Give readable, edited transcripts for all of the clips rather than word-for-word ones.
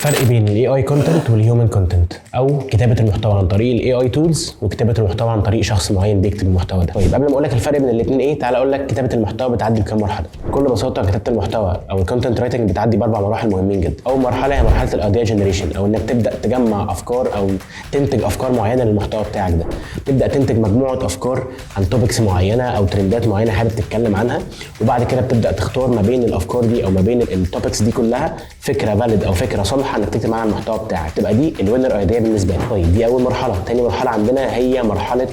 فرق بين ال AI content وال human content، او كتابه المحتوى عن طريق ال AI tools وكتابه المحتوى عن طريق شخص معين بيكتب المحتوى ده. طيب، قبل ما اقول لك الفرق بين الاثنين ايه، تعال اقول لك كتابه المحتوى بتعدي بكام مرحله. بكل بساطه، كتابه المحتوى او ال content writing بتعدي باربع مراحل مهمين جدا. اول مرحلة هي مرحلة ال idea generation، او انك تبدا تجمع افكار او تنتج افكار معينة للمحتوى بتاعك ده. تبدا تنتج مجموعة افكار عن topics معينة او ترندات معينة حابب تتكلم عنها، وبعد كده بتبدا تختار ما بين الافكار دي او ما بين ال topics دي كلها فكرة valid او فكرة صالحه انك تكتب عنها المحتوى بتاعك، تبقى دي ال winner idea بالنسبة لك. طيب، دي اول مرحله. تاني مرحلة عندنا هي مرحلة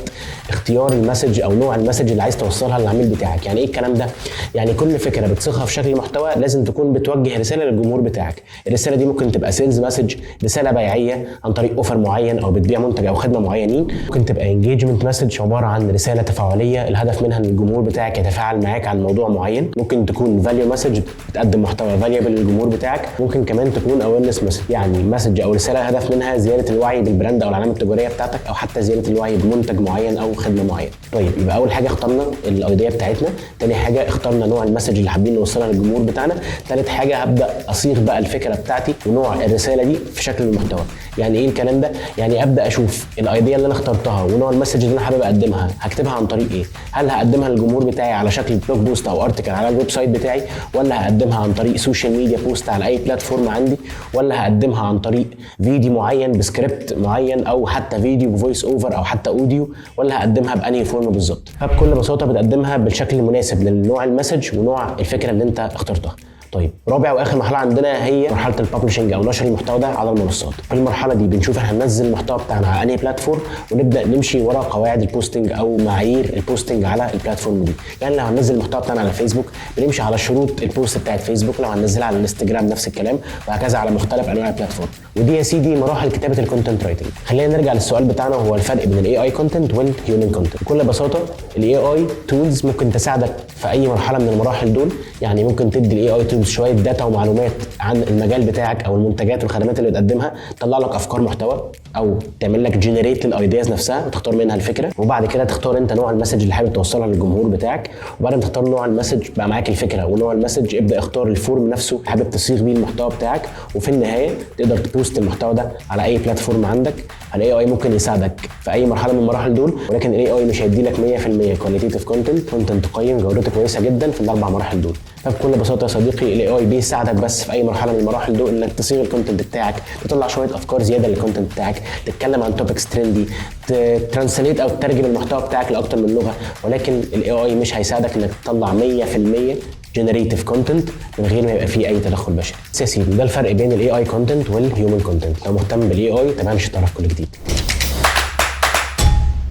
اختيار ال message او نوع ال message اللي عايز توصلها للعميل بتاعك. يعني ايه الكلام ده؟ يعني كل فكرة بتصيغها في شكل محتوى لازم تكون بتوجه رسالة للجمهور بتاعك. الرسالة دي ممكن تبقى sales message، رسالة بيعيه عن طريق offer معين او بتبيع منتج او خدمة معينين. ممكن تبقى engagement message، عبارة عن رسالة تفاعلية الهدف منها ان الجمهور بتاعك يتفاعل معاك عن موضوع معين. ممكن تكون value message، بتقدم محتوى valuable للجمهور بتاعك. ممكن كمان تكون awareness message، يعني message او رسالة الهدف منها زيادة الوعي بال brand او العلامة التجارية بتاعتك، او حتى زيادة الوعي بمنتج معين او خدمة معينه. طيب، يبقى اول حاجة اخترنا ال idea بتاعتنا، تاني حاجة اخترنا نوع ال message اللي حابين نوصلها للجمهور بتاعنا، تالت حاجة هبدا اصيغ بقى الفكرة بتاعتي ونوع الرسالة دي في شكل المحتوى. يعني ايه الكلام ده؟ يعني ابدا اشوف ال idea اللي انا اخترتها ونوع ال message اللي انا حابب اقدمها هكتبها عن طريق ايه. هل هقدمها للجمهور بتاعي على شكل blog post او article على ال website بتاعي، ولا هقدمها عن طريق social media post على اي platform عندي، ولا هقدمها عن طريق فيديو معين بسكريبت معين، او حتى فيديو ب voice over، او حتى audio، ولا هقدمها بانهي form بالظبط؟ فبكل بساطة بتقدمها بالشكل المناسب للنوع ال message ونوع الفكرة اللي انت اخترتها. طيب، رابع واخر مرحلة عندنا هي مرحلة ال publishing او نشر المحتوى ده على المنصات. في المرحلة دي بنشوف احنا هننزل المحتوى بتاعنا على انهي platform، ونبدا نمشي ورا قواعد ال posting او معايير ال posting على ال platform دي. يعني لو هننزل المحتوى بتاعنا على فيسبوك بنمشي على شروط ال post بتاعت فيسبوك، لو هننزلها على الانستجرام نفس الكلام، وهكذا على مختلف انواع ال platform. ودي يا سيدي مراحل كتابه ال content writing. خلينا نرجع للسؤال بتاعنا، وهو الفرق بين ال AI content وال human content. بكل بساطه، ال AI tools ممكن تساعدك في اي مرحلة من المراحل دول. يعني ممكن تدي ال AI tools شوية data ومعلومات عن المجال بتاعك او المنتجات والخدمات اللي بتقدمها، تطلع لك افكار محتوى او تعمل لك generate لل ideas نفسها وتختار منها الفكره، وبعد كده تختار انت نوع ال message اللي حابب توصلها للجمهور بتاعك. وبعد ما تختار نوع ال message، بقى معاك الفكرة ونوع ال message، ابدا اختار ال form نفسه حابب تصيغ بيه المحتوى بتاعك، وفي النهاية تقدر ت post المحتوى ده على اي platform عندك. ال AI ممكن يساعدك في اي مرحلة من المراحل دول، ولكن ال AI مش هيدي لك 100% qualitative content، content قيم جودته كويسة جدا في الاربع مراحل دول. فبكل بساطة يا صديقي، ال AI بيساعدك بس في اي مرحلة من المراحل دول انك تصيغ ال content بتاعك، تطلع شوية افكار زيادة لل content بتاعك، تتكلم عن topics trendy، translate او تترجم المحتوى بتاعك لاكتر من لغه، ولكن ال AI مش هيساعدك انك تطلع 100% generative content من غير ما يبقى فيه اي تدخل بشري. بس يا سيدي، ده الفرق بين ال AI content وال human content. لو مهتم بال AI تابعني عشان تعرف كل جديد.